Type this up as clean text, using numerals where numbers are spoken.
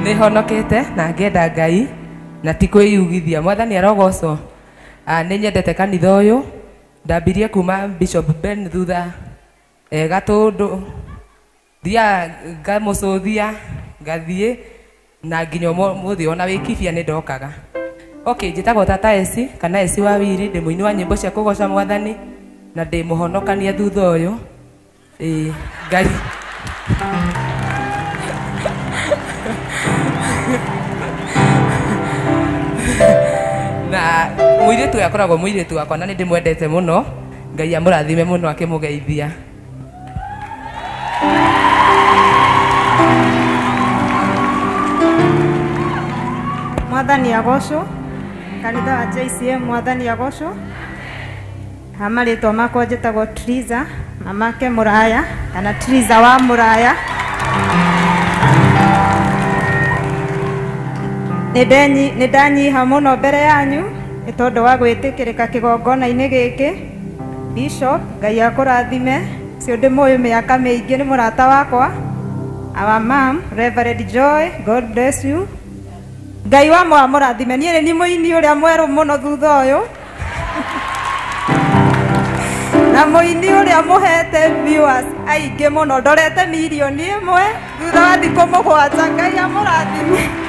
Nĩ honokete na ngenda Ngai na ti kwĩyugithia. Mwathani arogocwo. Nĩ nyendete kanitha ũyũ. Ndambirie kuma Bishop Ben thutha Gatũndũ. Thiaga ngamũcũthia ngathiĩ na nginya ũmũthĩ ona wĩ kibia nĩ ndokaga. Okay, njĩtagwo Tata Esi kana Esi wa Wiri, ndĩ mũini wa nyĩmbo cia kũgoca Mwathani na ndĩ mũhonokania thutha ũyũ. Ĩĩ, Ngai. Na mũirĩtu ũyũ akoragwo mũirĩtu wakwa na nĩ ndĩmwendete mũno. Ngai amũrathime mũno akĩmũgeithia. Mwathani agocwo. Kanitha wa JCM, Mwathani agocwo. Ha marĩtwa makwa njĩtagwo Triza, mamake Mũraya kana Triza wa Mũraya. Nĩ ndanyiha mũno mbere yanyu nĩ tondũ wa gwĩtĩkĩrĩka kĩgongona-inĩ gĩkĩ. Bishop, Ngai akũrathime. Ũcio ndĩmũĩ mĩaka mĩingĩ, nĩ mũrata wakwa. Our mom, Reverend Joy, God bless you. Ngai wa mwa mũrathime. Niĩ nĩ niĩ mũini ũrĩa mwerũ mũno thutha ũyũ. Na mũini ũrĩa mũhete viewers aingĩ mũno, ndorete mirioni 1 thutha wa thikũ 7. Ngai amũrathime.